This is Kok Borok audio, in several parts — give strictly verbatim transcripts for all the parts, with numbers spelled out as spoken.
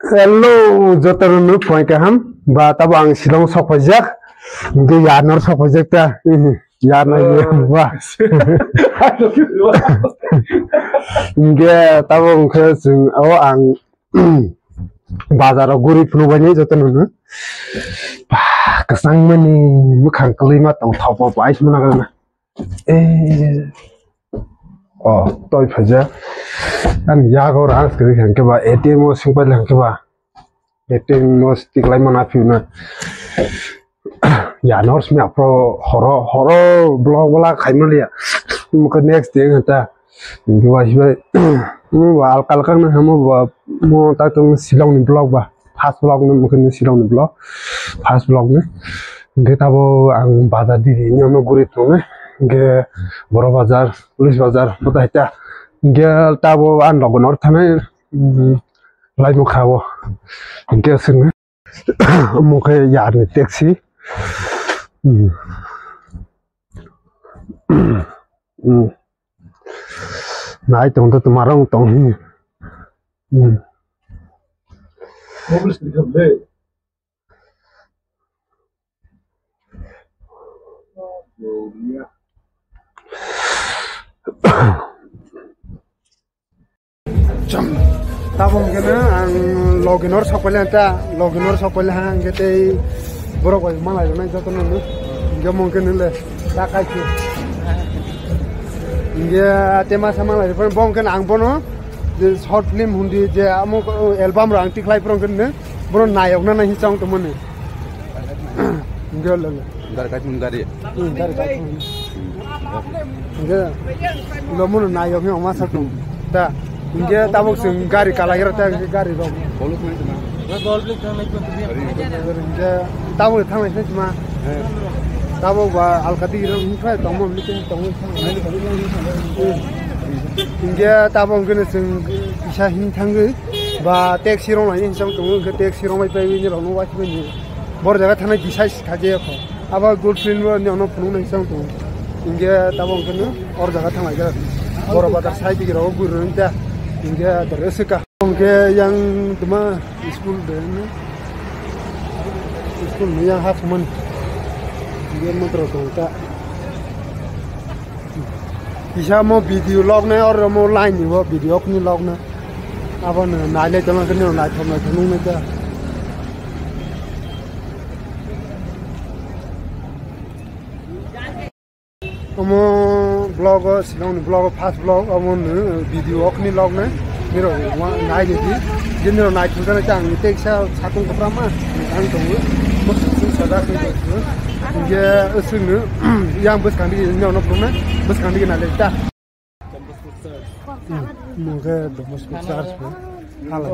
Hello, jotono nuk phai kaham. Ba tabo ang Shillong sok phaijak. Hingke yarnor sok phaijak ta. Yarnor Oh. Ba. Hingke tabo hingke chwng o ang bazaro guri phunuk bai ni jotono nuk. Ba, kwchang mani mwkhang kwlwi ma tong thok bo bai sima nang na. Eh. Oh, toi phaja. Ani yago rang kwrwi hangke ba A T M o singpai hangke ba. A T M o stiklai mana phiuna. Ya nors mi apro horo horo blog wala khaimaliya. Muka next day ta. Hibai hibai. Mo ba alka alka na hamo ba mo ta tong Shillong ni blog ba. First vlog ni mungkin ni Shillong ni vlog. First vlog ni. Hingke tabo ang bazar di di ni ono guri tongo. Hingke boro bazar, police bazar, bota hita. Hingke tabo ang logon or thane, mm, lai mukha bo. Hingke sing. Mukhe yar ni taxi. Mm. Mm. Nai tong to tuma rong tong hi. Hmm. Cham. Tabuk hwnkhe no ang logi nor sok pailai ta, logi nor sok pailai ha hwnkhe tei borok bai malai rwnai joto no hwnkhe mo hwnkhe nwngle ta kaiki. Hwnkhe tei masa malai rwphano bo hwnkhe ang bono je short film hundi je amo album rok ang tikhlai phuru hwnkhe bono nayok nana hinwi chong tongmani. Hwnkhe lele. Gari kaithum gari. Hmm, gari kaithum. Hingke, lo munu nayok ni oma sak tong. Ta, hingke tabuk sing gari kalai gira ta, hingke gari rok. Hingke tabuk thang nai sima. Tabuk ba alkati gira hingke tongmo hingke tongmo. Hingke tabuk hingke sing kisa hing thangwi ba taxi rong lai hing chang tongo, hingke taxi rong bai pai ni rong no wai bai ni. Bor jaga thana kisa khaje ko. Abo good film bo ni ono phunuk nai chang tongo. Hingke tabuk hingke no or jaga thang lai gira. Boro bazar sai digi rogo guri rong ta. Hingke dore sika. Hingke yang tuma school de ne. School ni yang half man. Hingke motor tong ta. Kisa mo video log nai or mo line ni bo video kni log na. Abo no nai le tong kni nai thom nai thom nai ta. Omo vlog o, Shillong ni vlog o, first vlog, omo no video okni log nai, niro nai ni di, je niro nai thung jana chang ni teksa satung kopra ma, ang tongo, mo sung sung sada khe do, je sung no, yang bwskang di, niro no phung nai, bwskang di nai le ta. Mungke Don Bosco Church bo, hala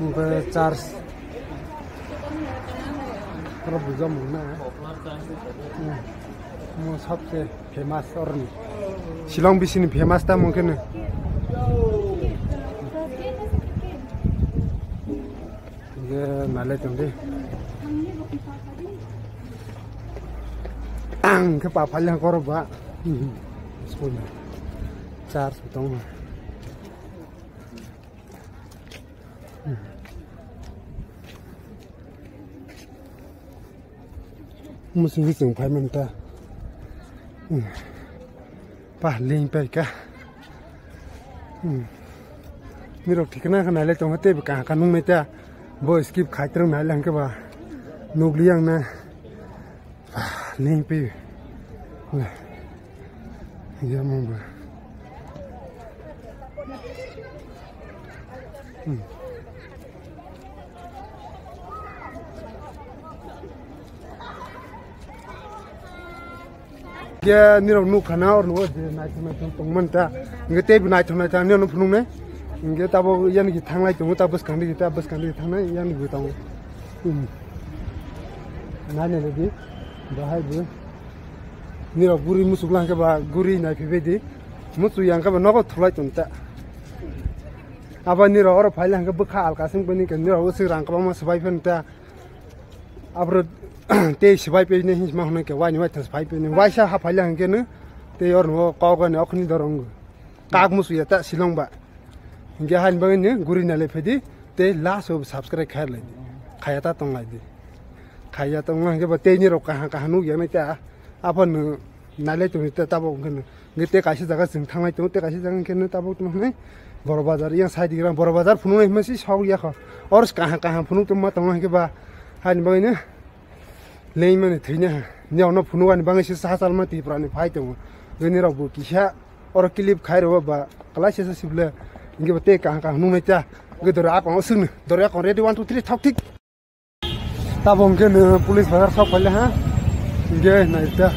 mungke church. Oro bujak mung na. Mo sabse famous oroni. Shillong bisini famous ta mungkhe no. Hingke nalai tongdi. Ang khe pa phalya koro ba. School ni. Church tong. Musung sung phai man ta. Pa ling pai ka. Mirok thikna kha nailai tong te ka ka nung nai ta. Bo skip khai trong nailai hwnkhe ba. Nukli ang na. Ning pi. Ya mong ba. Hmm. Hingke nirok nukha na oro nugo je naithok naithok tongmani ta. Hingke teibo naithok naithok ani ono phunuknai. Hingke tabok yani ki thanglai tongo ta bwskang digi ta bwskang digi thangnai yani bo tongo. Hmm. Naina nadi. Bahai bo. Nirok buri muchukla hingke ba guri naiphibai di. Muchuk yang khe ba nogo thulai tong ta. Abo nirok oro phaila hingke bwkha alkasing bini ke nirok usik rang kwbangma swbai phano ta. Abro tei swbai pini hinma hwnwi khe waini waithang swbai pini waisa haphaila hwnkhe no tei oro kok ani okhorni dorong kak musu ya ta Shillong ba. Hingke hain bagwi ni guri nalai phaidi, tei last o subscribe khai lai di. Khaya ta tong lai di. Khaya tong lai hingke ba tei ni rok kaha kaha nuk ya nai ta. Aphano nalai tong ta tabok hingke no. Hingke tei kaisa jaga chwng thanglai tongo, tei kaisa jaga hingke no tabok tong nai. Boro bazar yang side gram boro bazar phunuk nai hwnma si sok ya kho. Oro kaha kaha phunuk tong ma tong hingke ba hain bagwi no. Leimani thwina ha. Ni ono phunukani bangwi se sa salma Tripura ni phai tongo. Gini rok bo kisa oro clip khai rw ba kalai se se sible. Inge ba tei kaham kaham nungnai ta. Ge dore akong sungni. Dore akong ready one two three thok thik. Tabo hingke no police bazar sok paile ha. Inge nai ta.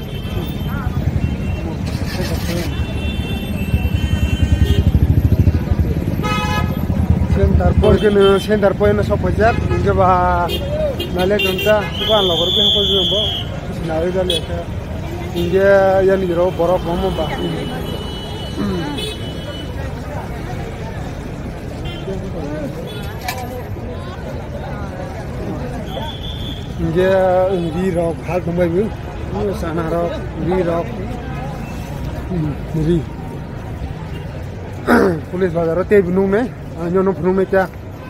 Center point khe no, center point no sok paijak, hingke ba nailai tong ta, bukan logor khe hokol jumbo, nailai jali khe, hingke yani jero borok bomo ba. Hingke ri rok hal tongbai bo, sana rok, ri rok, ri. Police bazar o tei bo nung nai, ang nw phunuk nai ta.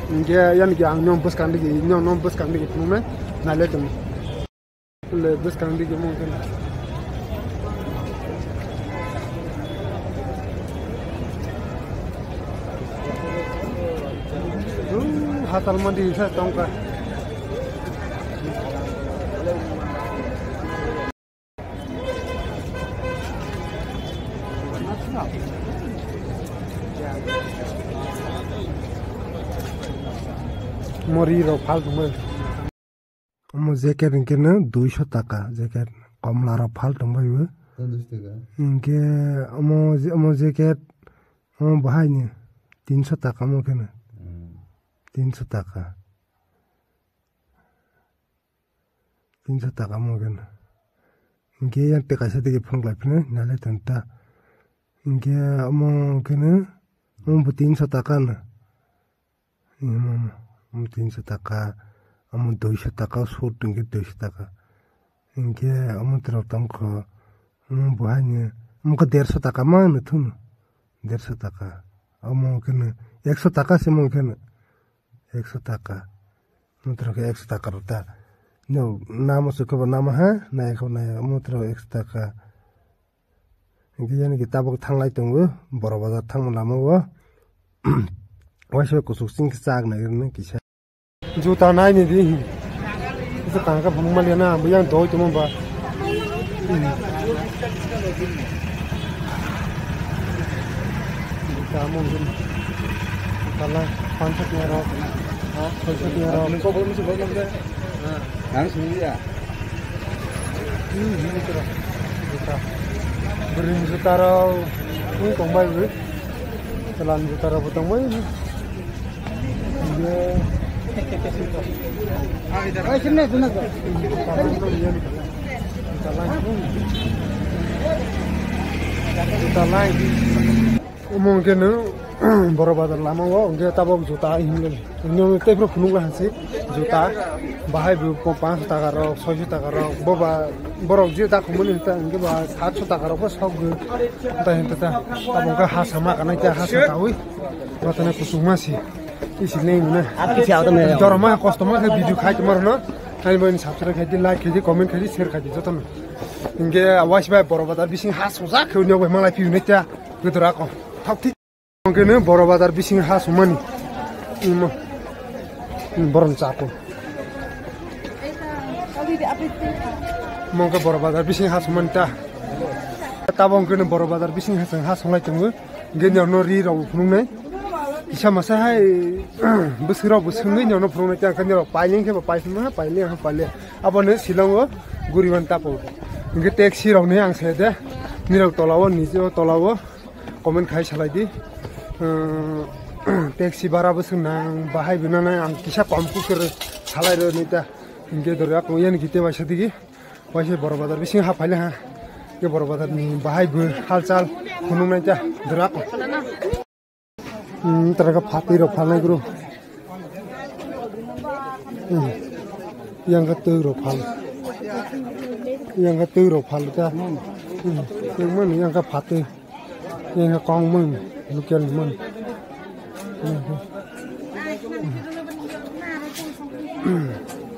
Hingke yani ki ang nw bwskang digi, nw bwskang digi phunuk nai, nailai tong. Le bwskang digi mo khe. Hatal mandi sa tongka. Mori rok phal tongmani. Omo jacket hingke no duiso taka jacket komla rok phal tongbai bo. Hingke omo omo jacket omo bahai ni tinso taka omo khe no. Tinso taka. Tinso taka omo khe no. Hingke yang tei kaisa tei phunuk lai phino nalai tong ta. Hingke omo khe no omo bo tinso taka no. Omo omo tinso taka omo duiso taka sut hingke duiso taka. Hingke omo toro tongkho omo bo haino omo khe derso taka ma no thung derso taka. Omo khe no ekso taka se omo khe no. Ekso taka. Motro khe ekso taka rok ta. No, namo se khobo namo ha, nai kho nai, motro ekso taka. Hingke yani ki tabok thanglai tongo, boro bazar thangma lama o. Waisa kusuk sing khe chak nai rwna kisa. Juta nai ni di. Kisa tangka phang mali na, bo yang doi tongma ba. Juta mo gin. Juta la, pansho tiya rok. Ha? Pansho tiya rok. Ang sungya. Hmm, ini kira. Juta. Bring juta rok. Ini tong bai, bring. Telan juta rok tong bai. Omo hingke no boro bazar lama o hingke tabok juta hinwi tei phuru phunuk laha se juta bahai bo panch taka rok soi taka rok boba borok je ta khumuni hinta hingke ba sat taka rok bo sok ta hinta ta abo hingke ha sama kanai ta ha sa tawi matana kusuma se. Isi nei muna. Dorma customer khe video khai tongma rwno. Ani boini subscribe khai di, like khai di, comment khai di, share khai di jotono. Hingke waisa bai boro bazar bising ha sojak khe unyok bai malai phiyo nai ta. Gudura ko. Thok thik. Hingke no boro bazar bising ha sumani. Imo. Boron chapo. Mongke boro bazar bising ha sumani ta. Tabok hingke no boro bazar bising ha sung ha sunglai tongo. Hingke norno ri rok phunuknai. Kisa masa hai bwswk rok bo swngwi norno phunuknai tei ang khe norok pailing khe bo paisingma pailing ang paile. Abono silongo guriban tapo. Hingke taxi rokni ang sai de. Nirok tolao nijo tolao comment khai salai di. Taxi bara bwswk nang bahai bwnanai ang kisa kom kukur salai rw nita. Hingke doro ako yani kite waisa digi. Waisa boro bazar bising ha phaile ha. Ke boro bazar ni bahai bo halchal phunuknai ta doro ako. Hmm, tara ka phatwi rok phalnai guru. Hmm. Yang ka twi rok phal. Yang ka twi rok phal ta. Hmm. Yang man yang ka phatwi. Yang ka kong man local man.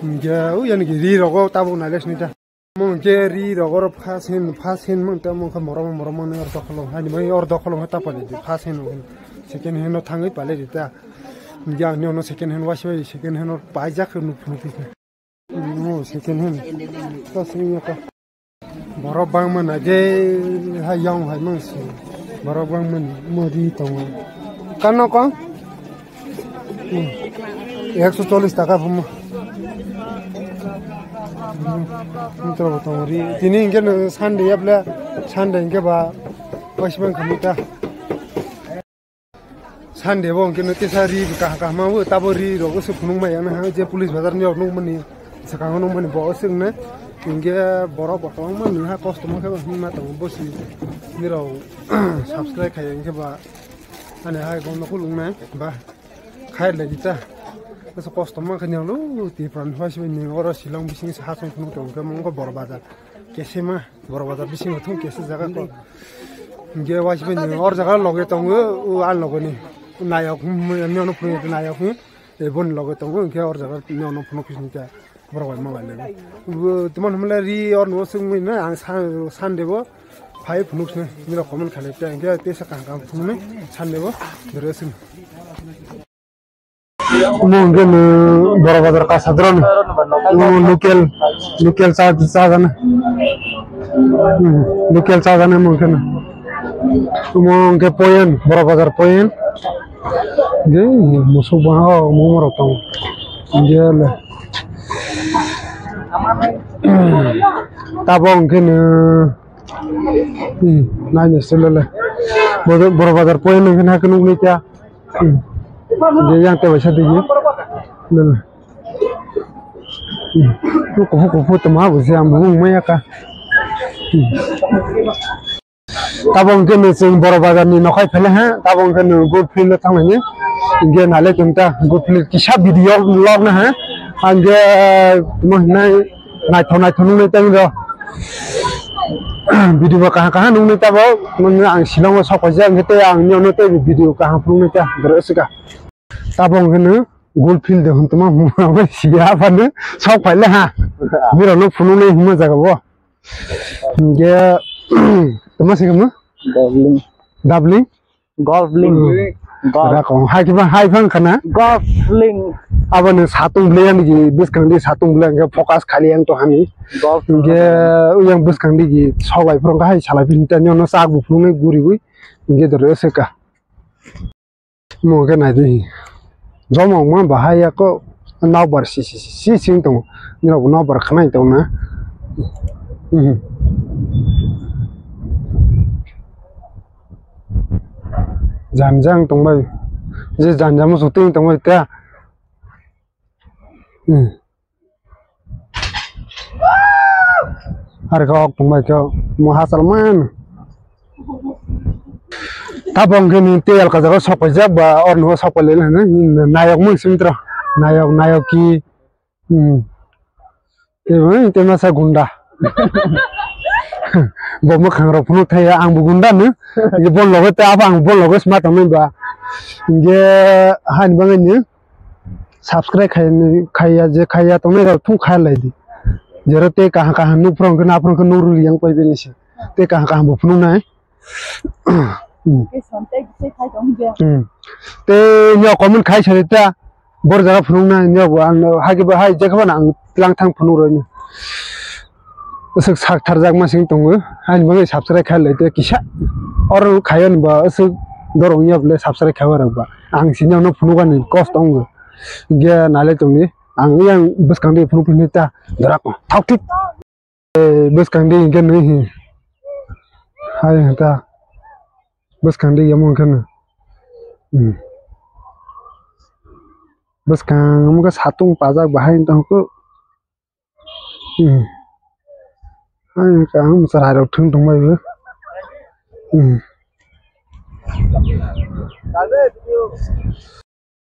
Hingke o yani ki ri rogo tabuk nailai sini ta. Mung ke ri rogo ro first hand, first hand mung ta mung kha morom morom mung or dokholo. Hani mai or dokholo ta pali di first hand mung. Second hand no thangwi pali di ta. Hingke ani ono second hand wasi bai second hand no paijak no phunu phi. Oh, second hand. Ta sini ya ka. Borok bangma na je hai yang hai mang si. Borok bangma ni modi tongo. Kano kong? Hmm. Ekso chollis taka phumu. Hmm. Tini hingke no Sunday ya bla. Sunday hingke ba. Paisbang khamita. Sunday bo hingke no tesa ri kaham kaham o tabo ri rok se phunuk mai yang ha je police bazar ni rok nukmani sakang nukmani bo se wngnai hingke borok bo kwbangma nung ha kosto ma khe hinma tongo bosi nirok subscribe khai hingke ba ani hai gom nokol wngnai ba khai lai ta kosto ma khe ni lo Tripura ni hoi se ni oro Shillong bising se ha song phunuk tongo khe mungko bor bazar kesema. Borok bazar bisingo thung kesa jaga ko. Hingke waisibini or jaga loge tongo, o a loge ni. Nayok, hmm, meno phunuk nayok, hmm. E boni loge tongo, hingke or jaga meno phunuk kisa hingke borok bai malai le. Bo tomon hwnle ri or no sung mui na ang sa-, Sunday bo phai phunuk sini, nirok comment khalai te, hingke tesa kaham kaham phunuk ni Sunday bo dere sung. Omo hwnkhe no Boro Bazar Kasadron. Omo local, local cha, cha jana. Hmm, local cha jana omo hwnkhe no. Omo hwnkhe Poyen, Boro Bazar Poyen. Hwnkhe musuk baha o omo rok tongo. Hwnkhe le. Tabok hwnkhe no, hmm, naina sile le. Boro, Boro Bazar Poyen hwnkhe no hakhe nukni kha. Hmm. Hwnkhe yang tei waisa tigi. Nana. Hmm. Kuphur kuphur tongma bo se ang bo wng maya kha. Hmm. Tabok hwnkhe no chwng Boro Bazar ni nokhai phele ha, tabok hwnkhe no Good Field o thanglaini. Hwnkhe nale chwng ta Good Field kisa video log na ha. Hwnkhe tamo hinai naithok naithok nuknai tei rw. Video bo kaham kaham nuknai tabok. Nuknai ang Shillong o sok paijak hwnkhe tei ang nini ono tei video kaham phunuknai ta doro swkha. Tabok hwnkhe no Good Field de hwn tongma hwnma bai siya phano sok paile ha. Nirok no phunuknai hwnma jaga bo. Hwnkhe tamo se kamo? Doubling. Doubling? Golf link. Hmm. Golf. Rakong hai kiba hai phang khana. Golf link. Abo ni satung bwlai ani ki bwskang di satung bwlai hwnkhe focus khali yang to hani. Golf. Hwnkhe uyang bwskang di ki sok bai phuru hwnkhe hai salai phi tani ono sak bu phuru nai guri gui. Hwnkhe doro se ka. Mo khe nai di. Joma wngma bahai ya ko. Nokbar si, si, si, si, sing tongo. Nirok bo nokbar khanai tongo na. Mhm. Jang jang tongbai. Je jang jang musu ting tongbai ta. Hmm. Hari kok tongbai kok mo hachal man. Tabok hwnkhe ni tei alka jaga sok paijak ba orni o sok pailai nai nai nayok mung simi tro nayok nayok ki. Hmm. Tei bo tei masa gunda. Bo mwkhang rok phunuk thaiya ang bo gunda no. Hwnkhe bo loge tei abo ang bo loge sma tongmani ba. Hwnkhe hani bagwi ni subscribe khai khaiya je khaiya tongnai rok thung khai lai di. Jero tei kaham kaham nuk phuru hwnkhe na phuru hwnkhe nuk rwli yang pai bini se. Tei kaham kaham bo phunuk nai. Hmm. Hmm. Tei nyo comment khai sari ta bor jaga phunukna nyo bo ang hai khe bo hai je khe bo ang tlang thang phunuk rw ni. Aswk sak thar jak ma sing tongo. Ani bagwi subscribe khai lai te kisa. Or khai ani ba aswk dorong ya bole subscribe khai rok ba. Ang sini ano phunuk ani kosto tongo. Ge nale tongni ang yang bwskang di phunuk phunuk ta dorak thok thik. Eh, bwskang di hwnkhe nwi hi. Hai hwnkha. Bwskang di yamo hwnkhe nwi. Hmm. Bwskang omo khe satung pajak bahai wng tong khe. Hmm. Hai hwnkha ang mwchar hai rok thwng tong bai bo. Hmm.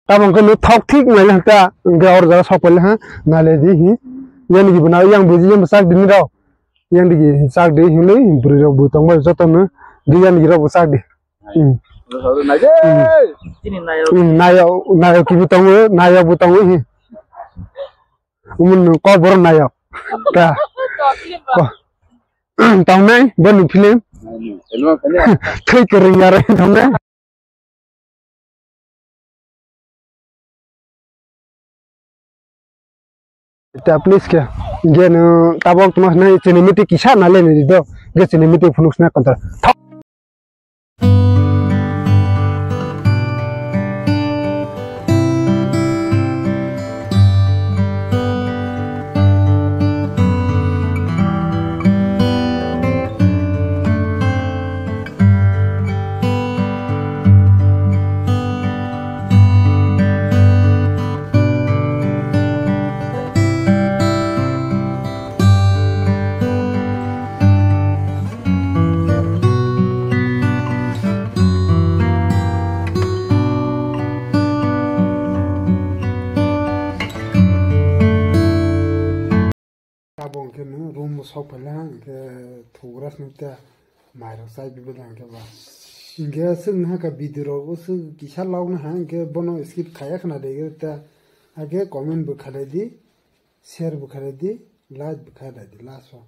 Tamo hwnkhe no thok thik naina hwnkha, hwnkhe or jaga sok paile ha, naile di hi. Yang digi bo na, yang buji yang bo chak di nirok. Yang digi chak di hinwi bwrwi rok bo tong bai joto no. Di yang digi rok bo chak di. Hmm. Chini nayok. Hmm, nayok, nayok kibi tongo, nayok bo tongo, hi. Umun ko boro nayok. Ta. Ko. Tongnai, boni film. Thwi kwrwng yarwi tongnai. Ta please khe, je no tabok tuma nai cinematic kisa na le ni do, je cinematic phunuk sna kontra. Abo hwnkhe nwng room o sok phaila hwnkhe thugra swnwi ta mairok chai bibada hwnkhe ba. Hwnkhe swk nahakha video rok o swk kisa lok naha hwnkhe bono skip khaiya khwna de ta. Hakhe comment bo khalai di, share bo khalai di, like bo khalai di last o.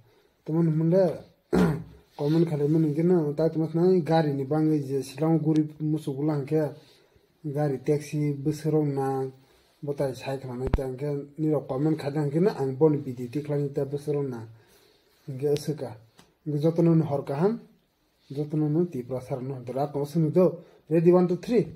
Tamoni hwnle comment khalai mani hwnkhe no ta tongma khna gari ni bagwi je swkang guri muchuk ulang khe gari taxi bwswk rok nang bwtai sai khna nai ta hwnkhe nirok comment khaida hwnkhe no ang boni video tikhlai ta bwswk rok nang. Hwnkhe aswk ka. Hwnkhe jotono no hor kaham, jotono no Tiprasa rok no hor kaham. Ready, one, two, three.